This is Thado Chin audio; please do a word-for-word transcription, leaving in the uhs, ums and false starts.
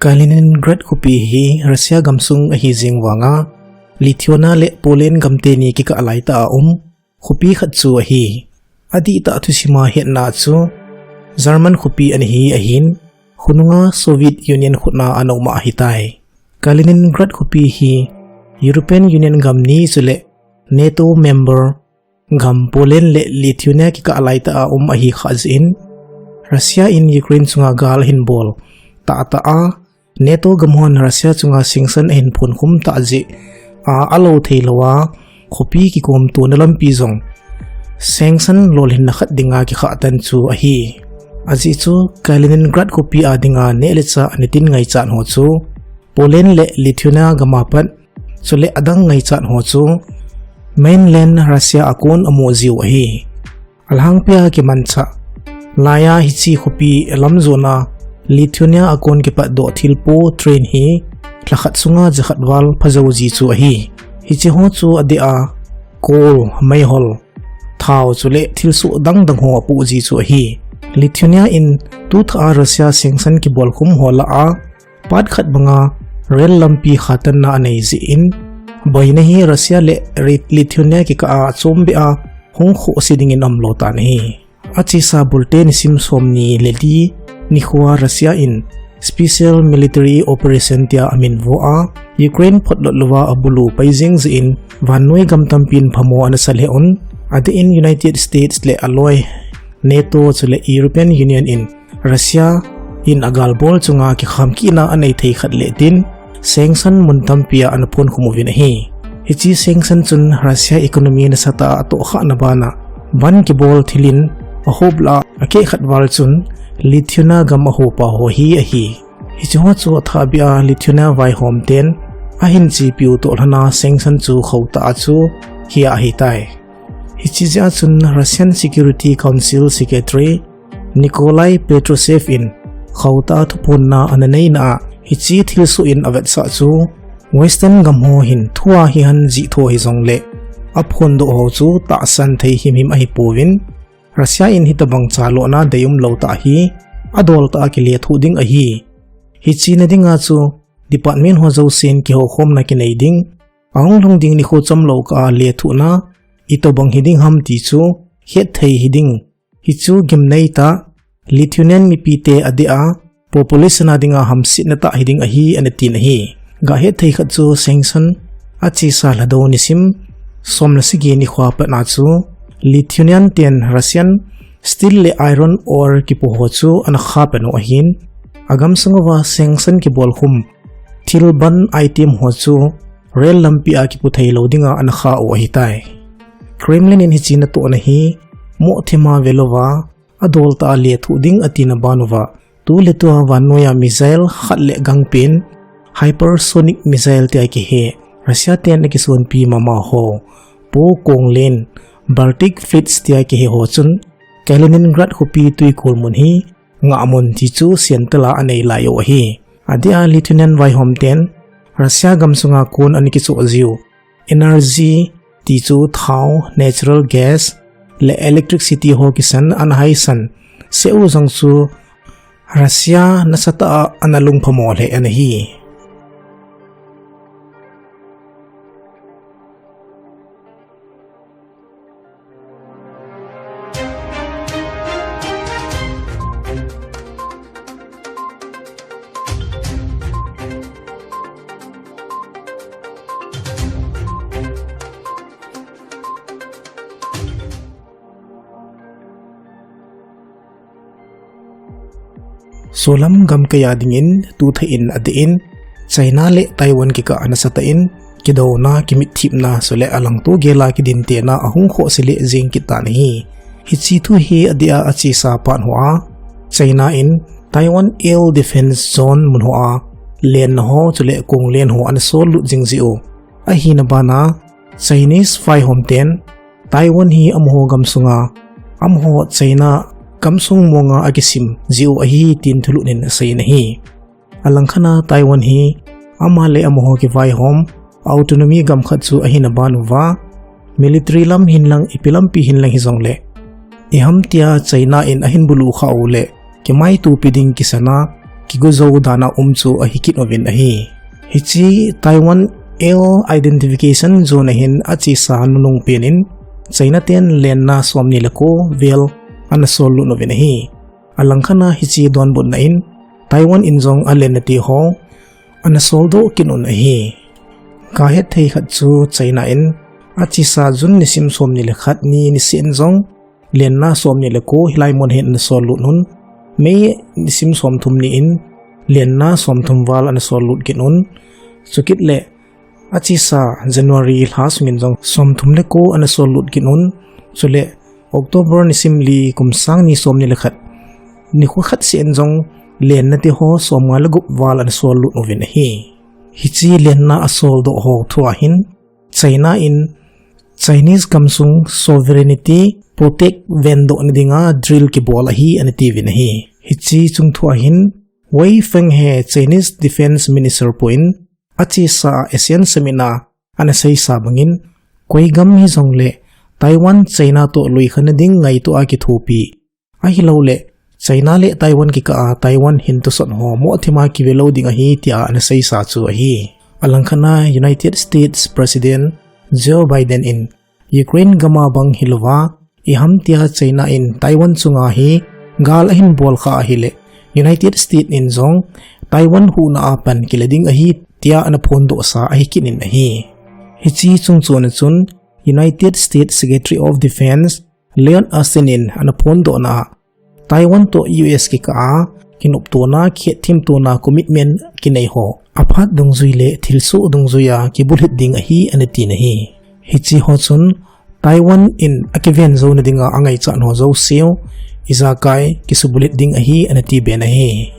Kaliningrad khopi hi Russia gamsung ahi jing vanga, Lithuania le Poland gamte ni kikah laitah a um khopi khat chu ahi. Adihtah thusima hetna chu German khopi ana hi ahin, khonunga Soviet Union khutna ana um ahitai. Kaliningrad khopi hi European Union gam ni chule NATO member gam Poland le Lithuania kikah laitah a um ahi khah jeh in, Russia in Ukraine chunga gal ahin bol tahtah a, NATO gam hon Russia chunga sanction ahin phonkhum tah jeh a, alo thei lou a, khopi kikomtona lampi jong sanction lolhinna khat dinga kikhah tan chu ahi. Ajeh chu Kaliningrad khopi a dinga neh le chah ana tin ngaichat ho chu Poland le Lithuania gam a pat, chule adang ngaichat ho chu mainland Russia a kon amu jiu ahi. Alhangpia kimanchah laiya hiche khopi lam jona Lithuania a kon kipatdoh thilpo train hi lhakhat sunga jakhat val phajou ji chu ahi. Hiche ho chu adeh a, coal, meihol, thao chule thilsoh dangdang ho apoh ji chu ahi. Lithuania in tuthah a Russia sanction kibolkhum ho lah a, pat khat banga rail lampi khatanna anei jeh in, boina hi Russia le Ri-, Lithuania kikah a chombeh a hung khohse dingin aumlou tan ahi. Achesa Bulte nisim somni le li nikhoa Russia in Special Military Operation tia aminvo a, Ukraine photlot louva abulu pai jeng jeh in, vannoi gam tampin phamo ana sa lheh un, adeh in United States le aloi NATO chule European Union in Russia in agalbol chunga kikham kihna anei thei khat le tin, sanction mun tampia ana phonkhum uvin ahi. Hiche sanction chun Russia economy nasatah a atohkhahna bana ban kibol thilin ahop lah a, akeh khat val chun Lithuania gam ahopa ho hi ahi. Hiche ho chu athahbeh a Lithuania vaihom ten ahin chepiu toh lhona sanction chu khotah a chu hia ahitai. Hiche jeh a chun Russian Security Council Secretary Nikolai Patrushev in khotah a thuphonna ana neina a, hiche thilsoh in avetsah chu Western gam ho hin thua hihen jih tho hijongle, aphondoh ho chu tahsan thei himhim ahipouvin, Russia in hitobang chalona deium lou tah hi adoltah a kilethuh ding ahi. Hiche na dinga chu department ho jousen kihoukhomna kinei ding, ahung lhung ding nikho chomlou kah a lethuhna itobang hiding ham ti chu hetthei hiding. Hichu gimneitah, Lithuanian mipite adeh a population a dinga hamsetna tah hiding ahi ana tin ahi. Gahetthei khat chu sanction achesa lhadou nisim somle sagi nikhoa patna chu Lithuanian ten Russian steel le iron ore kipoho chu ana khapan u ahin, agamsung uva sanction kibolkhum thil ban item ho chu rail lampi a kipu theilou dinga ana kha u ahitai. Kremlin in hiche natohna hi moh thima velouva adoltah a lethuh ding atina banuva, tuletua vannoiya missile khat le gangpen hypersonic missile tia kihe Russia ten akisonpi mama ho, po konglen, Baltic Fleets tia kihe ho chun Kaliningrad khopi twikol mun hi ngahmun ti chu siantala anei lai u ahi. Adeh a Lithuanian vaihom ten Russia gamsunga kon ana kichoh jiu energy ti chu thao, natural gas le electricity ho kisan ana haisan seh u jong chu Russia nasatah a ana lungphamo lheh ana hi. Solam gamkaiya dingin tuthah in adeh in China le Taiwan kikah a nasatah in kidouna, kimitthipna chule alangto gela kidintena ahung khohse lheh jeng kit tan ahi. Hiche thu hi adeh a achesa phat hoa China in Taiwan Air Defense Zone mun hoa lenna ho chule konglen ho ana sollut jing jeh u ahina bana Chinese vaihom ten Taiwan hi amaho gamsunga, amaho China gamsung monga akisim jeh u ahi tin thulhunin aseiyin ahi. Alangkhat a Taiwan hi ama le amaho kivaihom autonomy gam khat chu ahina banuva, military lam hinlang ipi lampi hinlang hijongle, iham tia China in ahin bulu khah u le kimaitopi ding kisana kigo jou dan a um chu ahi kit uvin ahi. Hiche Taiwan Ill Identification Zone a hin achesa nunung pen in China ten lenna somni le ko vel ana sol lut uvin ahi. Alangkhat a hiche donbutna in Taiwan in jong alenna te ho ana soldoh kit un ahi. Gahet thei khat chu China in achesa June nisim somni le khat ni niseh in jong lenna somni le ko hilai mun hin ana sol lut un, May nisim somthum ni in lenna somthum val ana sol lut kit un, chukit le achesa January lha sung in jong somthum le ko ana sol lut kit un, chule October nisim li kum sang ni somni le khat nikho khat seh in jong lenna te ho somnga le gup val ana sol lut uvin ahi. Hiche lenna asoldoh ho thu a hin China in Chinese gamsung sovereignty protect vendoh na dinga drill kibol ahi ana tiuvin ahi. Hiche chungthu a hin Wei Fenghe Chinese Defense Minister pu in achesa ASEAN Summit a ana seisa bangin, koi gam hijongle Taiwan China toh luikhat na ding ngaito a kithopi ahilouleh China le Taiwan kikah a Taiwan hin tosot ho moh thim a kive lou ding ahi tia ana seisa chu ahi. Alangkhat a United States President Joe Biden in Ukraine gam a bang hilouva, iham tia China in Taiwan chunga hi gal ahin bol kha ahile, United States in jong Taiwan huhna a pan kila ding ahi tia ana phondoh sa ahi kit in ahi. Hiche chungchon a chun United States Secretary of Defense Lloyd Austin in ana phondohna a, Taiwan toh U S kikah a kinoptona, kihethemtona commitment kinei ho aphat dungjui le thilsoh dungjui a kibulhit ding ahi ana tin ahi. Hiche ho chun Taiwan in akiven jou na dinga angaichat ho jouse u ijakai kisubulhit ding ahi ana tiben ahi.